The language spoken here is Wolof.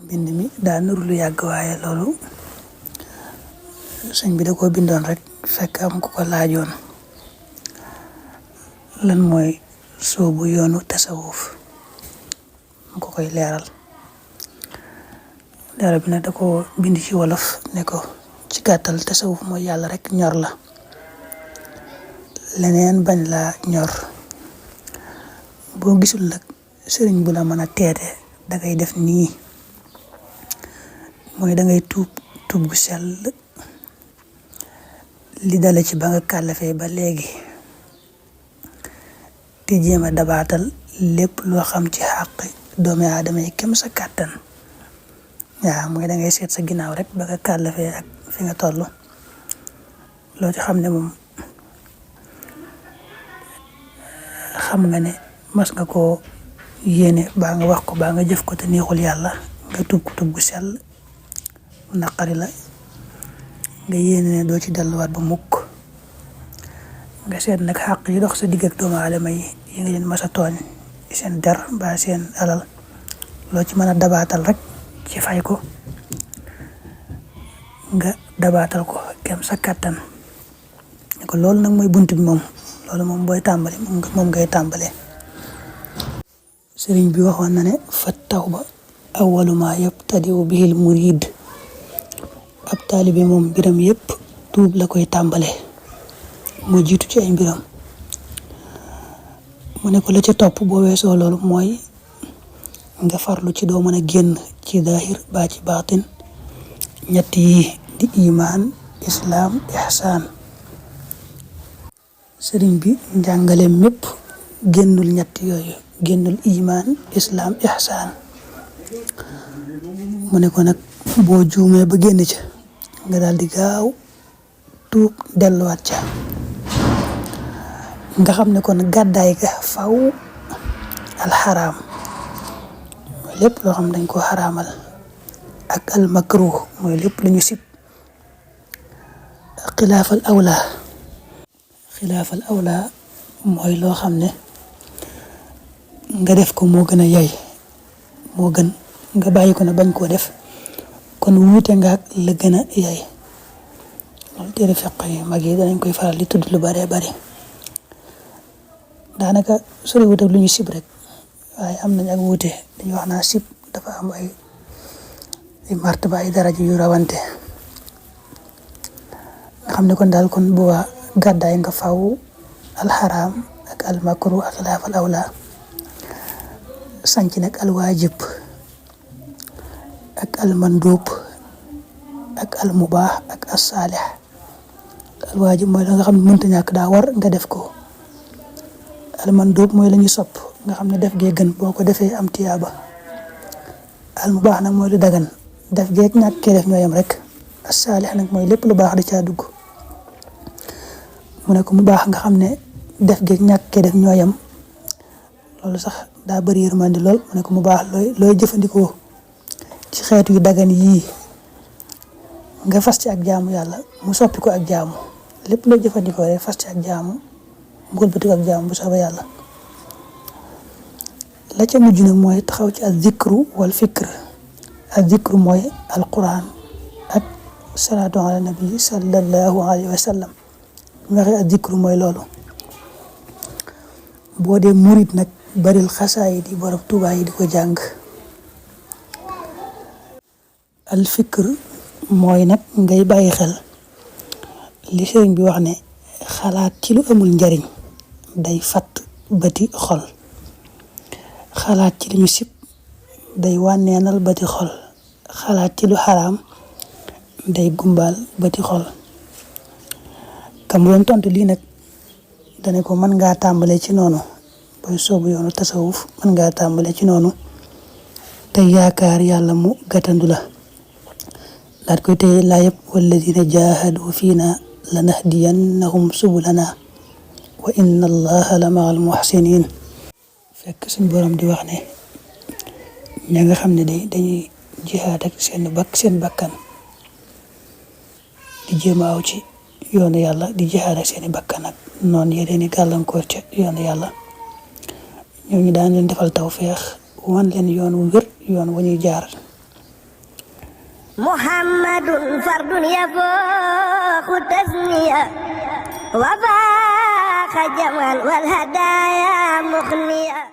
mbind mi daa nuru lu yàgg waaye loolu sëñ bi da koo bindoon rek fekk am ku ko laajoon lan mooy soobu yoonu tasawuf mu ko koy leeral bi nag da ko bind ci wolof ne ko ci gàttal tasawuf mooy yàlla rek ñor la leneen bañ la ñor boo gisul nag sëriñ bu la mën a teete dangay def nii mooy dangay tuub gu sell li dale ci ba nga kàllafee ba léegi te jéem a dabaatal lépp loo xam ci xàq doomi aadama yi kem sa kàttan waaw mooy dangay seet sa ginnaaw rek ba nga kàllafee ak fi nga toll loo ci xam ne moom xam nga ne mas nga koo yéene baa nga wax ko baa nga jëf ko te neexul yàlla nga tuub gu sell naqari la nga yéene ne doo ci delluwaat ba mukk nga seet nag xàq yi dox sa digg ak doomu aadama yi nga leen mas a tooñ seen der mbaa seen alal loo ci mën a dabaatal rek ci fay ko nga dabaatal ko kem sa kàttan ne ko loolu nag mooy bunt bi moom loolu moom booy tàmbali moom ngay tàmbalee sëriñ bi waxoon na ne fa tawba awwalu ma yabtadi'u bihil murid ab taalibe moom mbiram yépp tuub la koy tàmbalee moo jiitu ci ay mbiram mu ne ko la ca topp boo weesoo loolu mooy nga farlu ci doo mën a génn ci daahir baa ci baatin ñett yi di imaan islaam ihsaan sëriñ bi njàngale mépp génnul ñett yooyu génnul imaan islaam ihsaan mu ne ko nag boo juumee ba génn ca nga daal di gaaw tuub delluwaat ca nga xam ne kon gàddaay ga faw alxaraam mooy lépp loo xam dañ koo xaraamal ak almakruh mooy lépp lu ñu sib xilaafal awla mooy loo xam ne nga def ko moo gën a yay moo gën nga bàyyi ko ne bañ koo def kon wuute nga ak la gën a yay loolu téere fiq yi mag yi danañ koy faral di tudd lu bare bari daanaka sori wuute lu ñu sib rek waaye am nañ ak wuute dañuy wax naa sib dafa am ay martaba ay daraja yu rawante nga xam ne kon daal kon bu waa gàddaay nga faw alxaraam ak almakruh ak xilaafal awla sanc nag alwaajib ak almandóob ak almubaax ak assaalix alwaajib mooy la nga xam ne mënta ñàkk daa war nga def ko almandóob mooy la ñu sopp nga xam ne def gee gën boo ko defee am tiyaaba almubaax nag mooy lu dagan def geeg ñàkkee def ñooyam rek assaalix nag mooy lépp lu baax da caa dugg mu ne ko mu baax nga xam ne def geeg ñàkkee def ñooyam loolu sax daa bëri yërmandi lool mu ne ko mu baax looy jëfandikoo ci xeetu yu dagan yii nga fas ci ak jaamu yàlla mu soppi ko ak jaamu lépp looy jëfandikoo rek fas ci ak jaamu mu gëlbati ko ak jaamu bu soobee yàlla la ca mujj nag mooy taxaw ci al zikru wal fikr al zikru mooy alquran ak salaatu ala nabi sallallahu alayhi wa sallam ñu waxee al zikru mooy loolu boo dee murit nag baril xasaayid yi borom Tuubaa yi di ko jàng al fikr mooy nag ngay bàyyi xel li sëriñ bi wax ne xalaat ci lu amul njariñ day fatt bëti xol xalaat ci li ñu sib day wànneenal bëti xol xalaat ci lu xaraam day gumbaal bëti xol kam doon tontu lii nag dane ko mën ngaa tàmbale ci noonu booy soobu yoonu tasawuf mën ngaa tàmbale ci noonu te yaakaar yàlla mu gàttandu la daat koy tey laa yëpp walladina jahadu fiina lanahdiyannahum subulana wa inna allaha la ma'al muhsinin fekk suñ borom di wax ne ña nga xam ne dañuy jihaad ak seen bakkan di jéem a aw ci yoonu yàlla di jihaad ak seeni bakkan ak noonu yeneen i gàllankoor ca yoonu yàlla ñooñu daan leen defal tawfeex wan leen yoon wu wér yoon wu ñuy jaar محمد فرد يفوق تسنية وفاق جمال والهدايا مخنية